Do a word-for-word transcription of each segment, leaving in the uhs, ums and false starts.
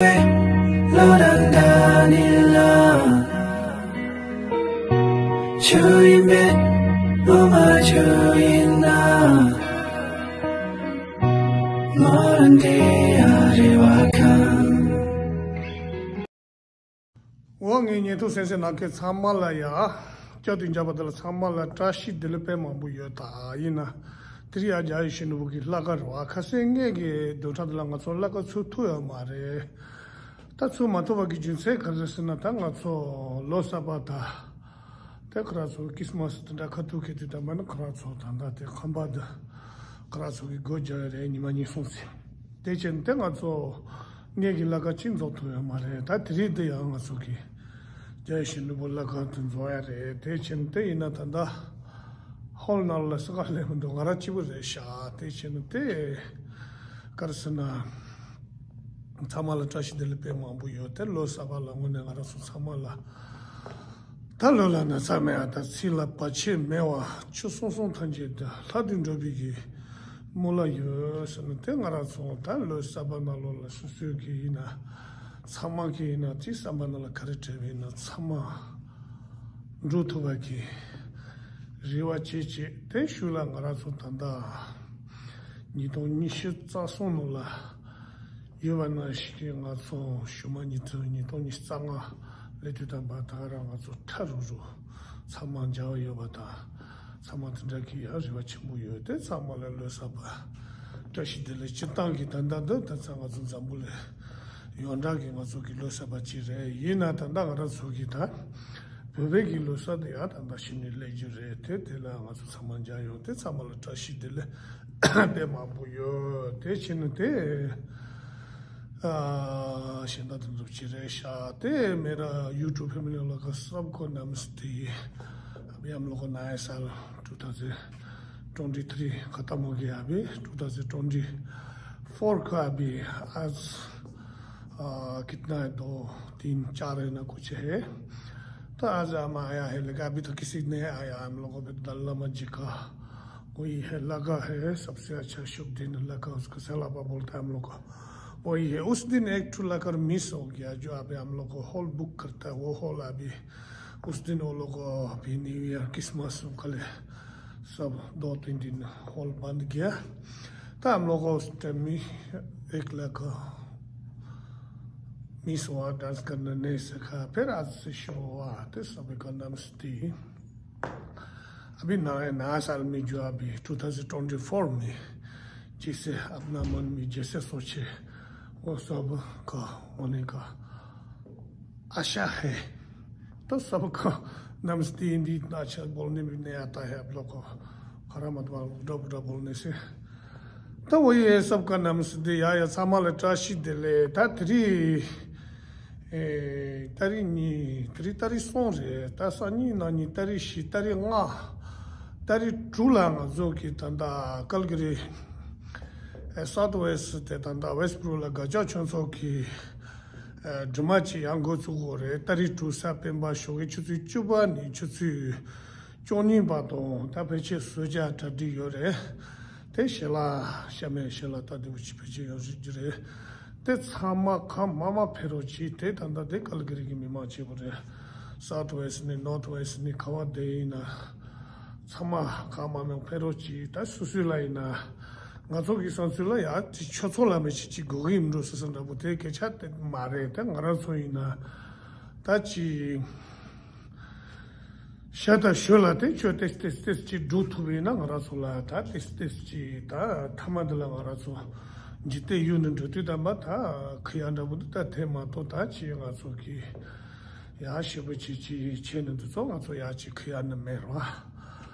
ལོ་རང་དགའ་ནི་ལ། ཆུ་ཡིན་པས་ལོ་མ་ཆུ་ཡིན་ན། ལོ་རང་དེ་ཡ་རེ་བ་ཁང་། འོ་ངའི་ཉན་ཐོས་སེམས་ཅན་ནང་ཁྱེད་ཚང་མ་ལ་ཡ། སྐྱབས་དུས་འཇག་པ་དེ་ལ་ཚང་མ་ལ་བཀྲ་ཤིས་བདེ་ལེགས་དཔེ་མང་པོ་ཡོད་ད། ཡིན་ན། དེ་རིང་ཡ་རྒྱ་ཡེ་ཤེས་ནོར་བུ་གི་གླ་ཀ་རེད་བ། ཁ་སང་ངེད་ཀྱི་བདུན་ཕྲག་འདི་ལ་ང་ཚོ་གླ་ཀ་ཚུར་ཐུག་ཡོད་མ་རེད། ད་ཚུར་མ་ཐུག་པ་གི་རྒྱུ་མཚན་ག་རེ་ཟེར་ན། ད་ང་ཚོ་ལོ་གསར་པ་ད། དེ་ཁོ་རང་ཚོ་ཁྲིས་མཱས་དེ་འདྲ་ཁ་ཐུག་གི་དུས་ད་མ་ནི་ཁོ་རང་ཚོ་ད་ལྟ་དེ་ཁང་པ་འདི་ཁོ་རང་ཚོ་གི་སྒོ་རྒྱག་ཡ་རེད། ཉི་མ་གཉིས་གསུམ་ཙམ། དེ་བྱས་ནས་དེ་ང་ཚོ་ངེད་ཀྱི་གླ་ཀ་གཅིག་རྫོགས་ཐུབ་ཡོད་མ་རེད། ད་དེ་རིང་འདི་ཡང་ང་ཚོ་གི་རྒྱ་ཡེ་ཤེས་ནོར་བུ་གླ་ཀ་དེ་རྫོགས་ཡ་རེད། དེ་བྱས་ནས་དེ་ཡིན་ན་ད་ལྟ་ཧོལ་ནང་ལ་སུ་ག་སླེབས་མི་འདུག་ང་རང་གཅིག་པུ་རེད་ཤག་དེ་བྱས་ནས་དེ་ག་རེ་ཟེར་ན། ཚང་མ་ལ་བཀྲ་ཤིས་བདེ་ལེགས་དཔེ་མང་པོ་ཡོད། དེ་ལོ་གསར་པ་ལ་དངོས་གནས་ང་རང་ཚོ་ཚང་མ་ལ། ད་ལོ་ལ་ན་ཚ་མེད་པ་དང་ཚེ་ལ་བར་ཆད་མེད་པ། ཆོས་གསུང་གསུམ་ཐམས་ཅད་དུ་ལྷ་དང་འགྲོ་བའི་གི་སྨོན་ལམ་ཡོད་ཟེར་ན། དེ་ང་རང་ཚོ་ད་ལོ་གསར་པ་ནང་ལོགས་ལ་སོ་སོའི་གི་ཡིན་ན། ཚང་མ་གི་ཡིན་ན། དེ་བསམ་པ་ནང་ལ་ག་རེ་དྲན་པ་ཡིན་ན་ཚང་མ་འགྲུབ་ཐུབ་པ་གི་རེ་བ་བྱེད་བྱེད། དེ་ཤུལ་ལ་ང་རང་ཚོ་ད་ལྟ་ཉིས་སྟོང་ཉི་ཤུ་རྩ་གསུམ་ནང་ལ་ཡོད་པ་ནང་བཞིན་གྱི་ང་ཚོ་ཞུ་མ་ཉི་ཚེ་ཉིས་སྟོང་ཉི་ཤུ་རྩ་ལྔ་སླེབས་དུས་ད་བར་ད་ག་རང་ང་ཚོ་ཕྲ་རུ་རུ་ཚང་མ་མཇལ་བ་ཡོད་པ་དང་། ཚང་མ་དེ་འདྲ་གི་ཡང་རེ་བ་ཆེན་པོ་ཡོད། དེ་ཚང་མ་ལ་ལོ་གསར་པ་བཀྲ་ཤིས་བདེ་ལེགས། སྤྱིར་བཏང་གི་ད་ལྟ་འདི་ད་ཚང་ང་ཚོ་འཛམ་བུ་གླིང་ཡོངས་གྲགས་ཀྱི་ང་ཚོ་གི་ལོ་གསར་པ་ཅིག་རེད། ཡིན་ན་ད་ལྟ་ང་རང་ཚོ་གི་ད་བོད་པའི་གི་ལོ་གསར་དེ་ཡང་ད་ལྟ་ཕྱི་ནས་སླེབས་རྒྱུ་རེད། དེ་དེ་ལ་ང་ཚོ་ཚང་མ་མཇལ་ཡོང་། དེ་ཚང་མ་ལ་བཀྲ་ཤིས་བདེ་ལེགས་དཔེ་མང་པོ་ཡོད། དེ་བྱས་ནས་དེ་ཨ་གཞན་དག་དེ་ཚོ་ཅི་རེད་ཤག་དེ་མེ་ར་ཡུ་ཊུབ་ཕེ་མི་ལི་ལ་ཁ་སབ་ཁོ་ནམ་སྟེ། अभी हम लोग को नया साल टू थाउजेंड ट्वेंटी थ्री खत्म हो गया। अभी टू थाउजेंड ट्वेंटी फ़ोर का अभी आज, आ, कितना है, दो, तीन, चार है ना, कुछ है। तो आज हम आया है, लेकिन अभी तो किसी नहीं आया। हम लोग को भी दल्ला मस्जिद का वही है, लगा है, सबसे अच्छा शुभ दिन लगा, उसको सेलाबा बोलता है हम लोग को। वही है, उस दिन एक ठो लकर मिस हो गया, जो अभी हम लोग को हॉल बुक करता है, वो हॉल अभी उस दिन वो लोग को अभी न्यू ईयर, क्रिसमस, उनके लिए सब दो तीन दिन हॉल बंद किया। तो हम लोग को उस टाइम में एक लाख मिस हुआ, डांस करना नहीं सीखा। फिर आज से शुरू हुआ, तो सभी का नमस्ते। अभी नया, नया साल में जो अभी टू थाउजेंड ट्वेंटी फ़ोर में जैसे अपना मन में जैसे सोचे, वो सब का होने का आशा है। तो सबका नमस्ते। हिंदी इतना अच्छा बोलने भी नहीं आता है आप लोग को, खरा मत मानो, बुढ़ा बुढ़ा बोलने से। तो वही है, सबका नमस्ते। ཡ་ཡ་ཚང་མ་ལ་བཀྲ་ཤིས་བདེ་ལེགས། ད་དེ་རིང་ཨེ་ཏ་རིག་གཉིས། དེ་རིང་ཏ་རིག་གསུམ་རེད། ད་སང་ཉིན་གནངས་ཉིན་ཏ་རིག་བཞི། ཏ་རིག་ལྔ། ཏ་རིག་དྲུག་ལ་ང་ཚོ་གི་ད་ལྟ་ཀལ་ག་རི་ཨེ་སའུཐ་ཝེསྟ་དེ་ད་ལྟ་ཝེསྟ་བྷུ་རུག་ལ་དགའ་ལྕག་ཆོས་ཚོགས་ཀྱི་ཨེ་སྒྲོལ་མ་ཅིག་ཡང་འགོ་བཙུགས་ཡོད་རེད། ཏ་རིག་དྲུག་གཟའ་སྤེན་པ་ཞོགས་ཀྱི་ཆུ་ཚོད་བཅུ་པ་ནས་ཆུ་ཚོད་བཅུ་གཉིས་བར་དུ་ད་ཕལ་ཆེར་གསོལ་ཇ་གྲ་སྒྲིག་ཡོད་རེད། དེ་ཞལ་ལག་ཤ་མེད་ཞལ་ལག་ད་དེ་བུ་ཅི་ཕལ་ཆེར་ཡོད་རེད་ཀྱི་རེད། དེ་ཚང་མ་གང་མང་མང་ཕེབས་རོགས་གྱིས། དེ་ད་ལྟ་དེ་ཀལ་ག་རི་གི་མི་མང་ཆེ་བོ་རེད། སའུཐ་ཝེསྟ་ནས་ནོརཐ་ཝེསྟ་ནས་ག་བ་བསྡད་ཡིན་ན་ཚང་མ་གང་མང་མང་ཕེབས་རོགས་གྱིས། ད་སོ་སོའི་ལ་ཡིན་ན་ང་ཚོ་གི་བསམ་ཚུལ་ལ་ཡ་དེ་ཆོས་ཚོགས་ལ་མི་ཅིག་ཅིག་དགོས་ཀྱི་ཡིན་འགྲོ་ཟེར་ས་འདྲ་པོ་དེ་སྐད་ཆ་དེ་མ་རེད། དེ་ང་རང་ཚོ་ཡིན་ན་ད་ཅིག་ཤ་དང་ཞོ་ལ་དེ་ཆོས་ཏེས་ཏེས་ཏེས་ཅིག་སྒྲུབ་ཐུབ་ཡིན་ན་ང་རང་ཚོ་ལ་ད་ཏེས་ཏེས་ཅིག་ད་ཐ་མ་འདི་ལ་ང་རང་ཚོ་འཇིག་རྟེན་ཡུལ་ནས་འགྲོ་དུས་ད་མ་ད་ཁི་ཡ་འདྲ་པོ་འདི་ད་དེ་མ་གཏོགས་ད་ཅིག་ང་ཚོ་གི་ཡ་ཞེ་པོ་ཅིག་ཅིག་བྱས་ནས་འདི་ཚོ་ང་ཚོ་ཡ་ཅིག་ཁི་ཡ་ནི་མེད་རོ།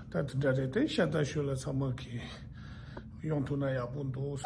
ད་དེ་འདྲ་རེད། དེ་ཤ་དང་ཞོ་ལ་ཚང་མ་གི་ཡོང་ཐུབ་ན་ཡག་པོ་འདུག་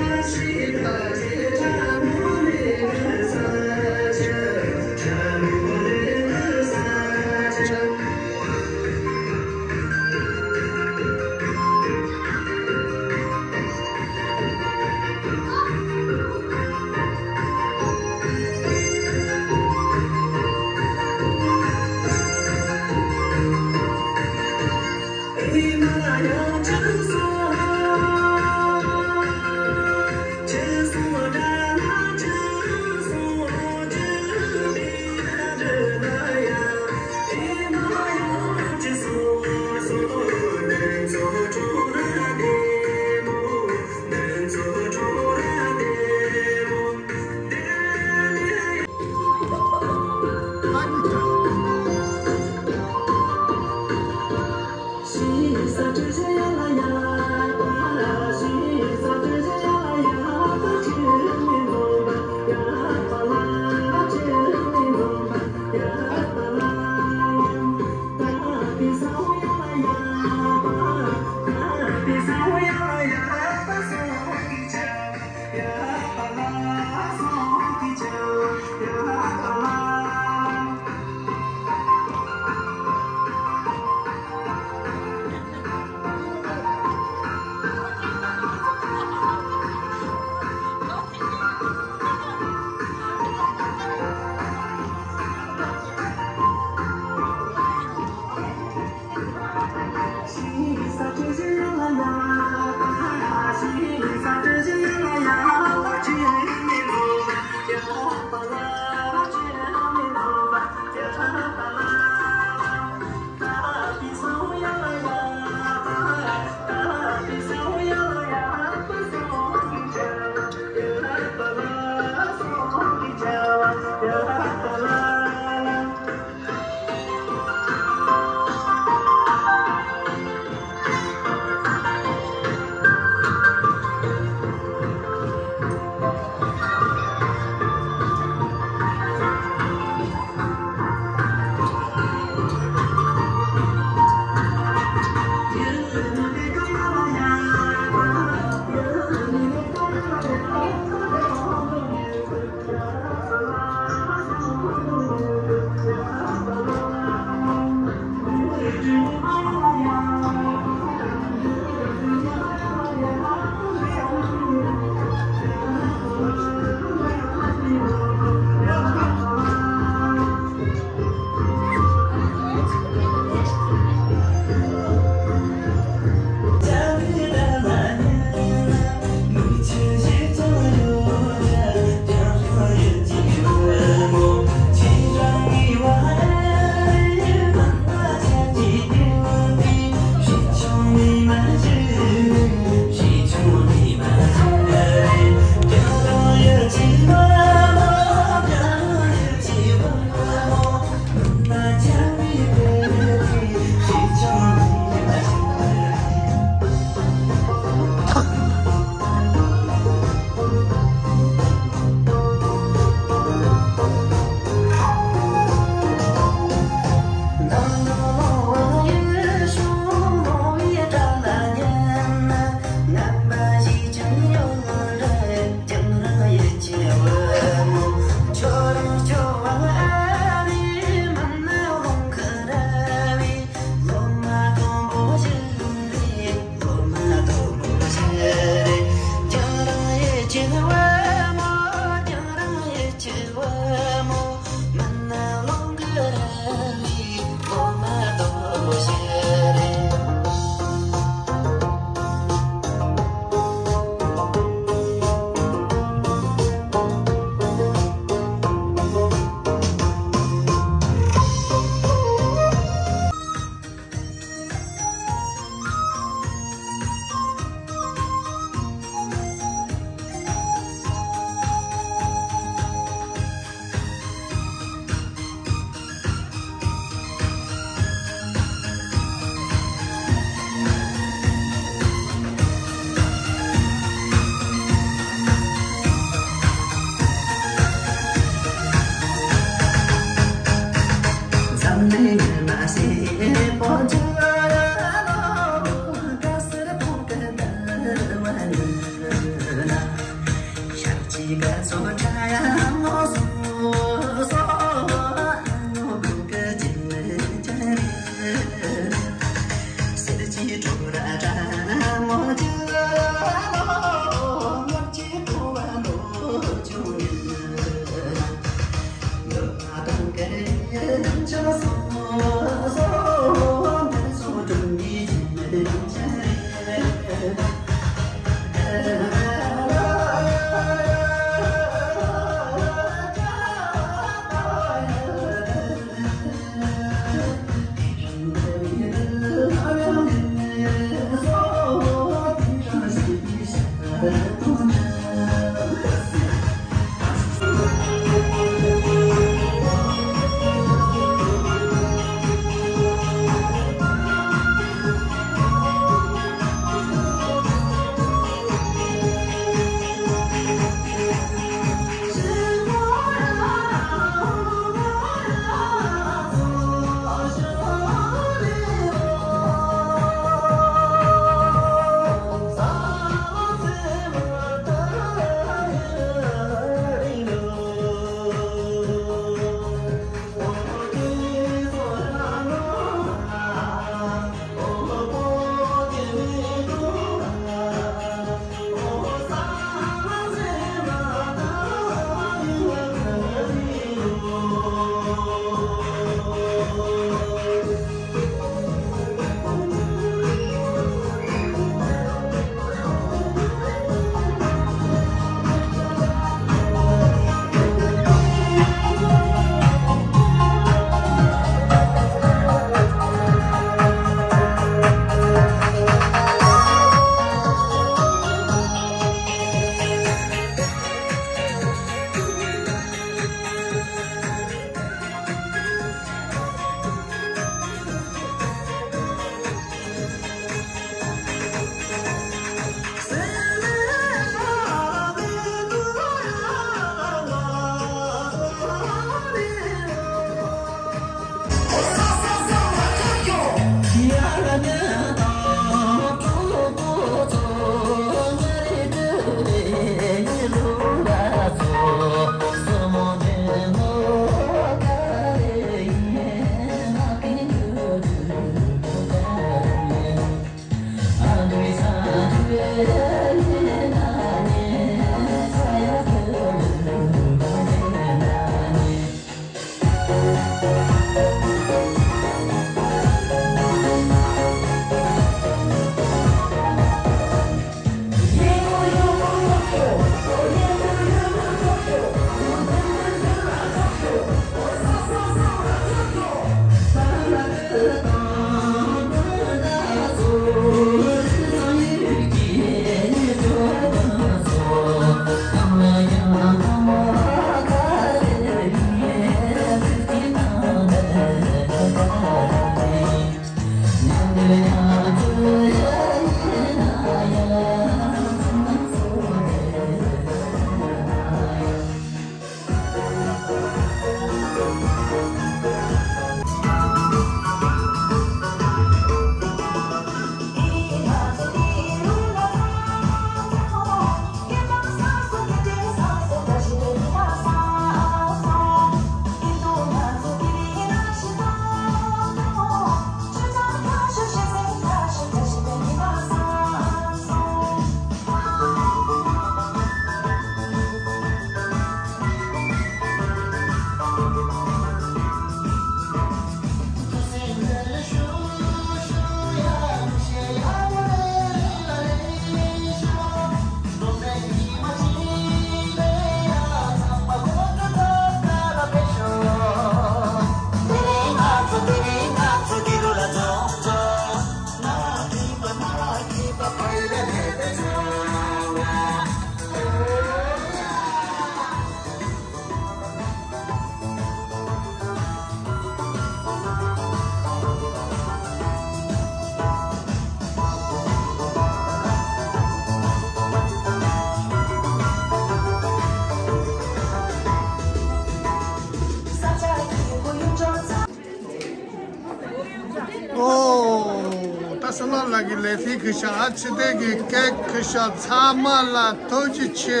ཨོ། ད་བསོད་ནམས་ལགས་ཀྱི་ལས་ཕིའི་གི་ཤ་ཨ་ཕྱི་དེ་གི་ཀེག་གི་ཤ་ཚང་མ་ལ་ཐུགས་རྗེ་ཆེ།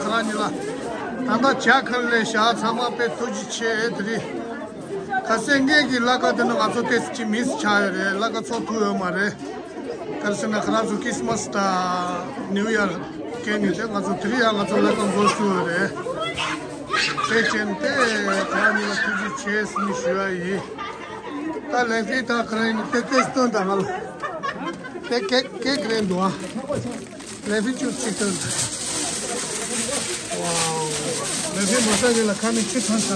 ཁོ་རང་གཉིས་ལ་ད་ལྟ་ཇ་ཁ་ལས་ཤ་ཚང་མ་དཔེ་ཐུགས་རྗེ་ཆེ། དེ་རིང་ཁ་སང་ངེད་ཀྱི་ལ་ཀ་དེ་ནི་ང་ཚོ་ཏེ་ཅི་མིས་ཆགས་ཡོད་རེད། ལ་ཀ་ཚོགས་ཐུབ་ཡོད་མ་རེད། ག་རེ་ཟེར་ན་ཁོ་རང་ཚོ་ཁྲིས་མས་དང་ནིའུ་ཡར་སྐྱེལ་ནི་དེ་ང་ཚོ་དེ་རིང་ཡང་ང་ཚོ་ལ་ཀ་འགོ་ཚུགས་ཡོད་རེད། དེ་བྱས་ཏེ་ཁོ་རང་གཉིས་ལ་ཐུགས་རྗེ་ཆེ་ཟེར་ནས་ཞུ་ཡ་ཡིན། ད་ལས་ཕི་ད་ཁ་རེ་ནི་ཏེ་ཏེ་སྟོན་དང་ང་ལ། ཏེ་ཀེག་ཀེག་རེད་འདུག་ཨ། ལས་ཕི་ཅུ་ཅིག་སྟོན་དང་། ཝའོ། ལས་ཕི་མ་ས་གི་ལ་ཁ་ནི་ཅི་ཐོན་ས།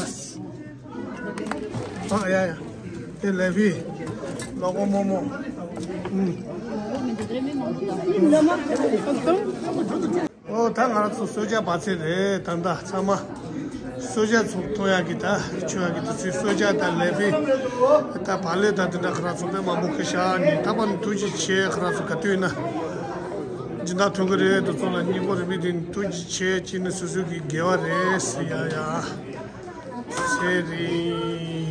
ཨ་ཡ་ཡ། ཏེ་ལས་ཕི། ལོ་གོ་མོ་མོ། ཨུམ། ཨོ་ད་ང་རང་ཚོ་གསོལ་ཇ་འབག་ཚར་རེད། ད་ལྟ་ཚང་མ་གསོལ་ཇ་ཚུགས་ཐོན་ཡག་གི་ད་མཆོད་ཡག་གི་དུས་ཚོད། གསོལ་ཇ་དང་ལས་ཕི་ད་བག་ལེབ་དང་དེ་འདྲ་ཁོ་རང་ཚོ་དཔེ་མང་པོ་ཁ་བཞག་ནས། ད་བར་ནས་ཐུགས་རྗེ་ཆེ། ཁོ་རང་ཚོ་ག་དུས་ན་སྦྱིན་བདག་ཐོན་གི་རེད། དེ་ཚོ་ལ་སྙིང་ཁོང་རུས་པའི་གཏིང་ནས་ཐུགས་རྗེ་ཆེ། གཅིག་ནི་སོ་སོ་གི་དགེ་བ་རེད་ཟེར་ཡ་ཡ། ཚེ་རིང་།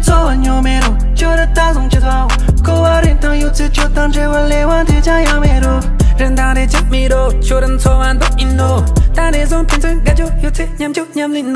འཚོ་བ་ཉོ་མེད་རོ། ཁྱོད་ར་ད་བཟུང་ཆེ་ཐོག་གོ་བ་རིན་ཐང་ཡོད་ཚེ་ཁྱོད་དང་འབྲེལ་བ་ལས་བ་དེ་ཅང་ཡང་མེད་རོ། རིན་ཐང་རེ་ཅང་མེད་རོ། ཁྱོད་ར་འཚོ་བ་འདོད་ཡིན་ནོ། ད་ནས་བཟུང་ཕན་ཚུན་དགའ་སྐྱོ་ཡོད་ཚེ་མཉམ་སྐྱོ་མཉམ་ལེན་ནོ།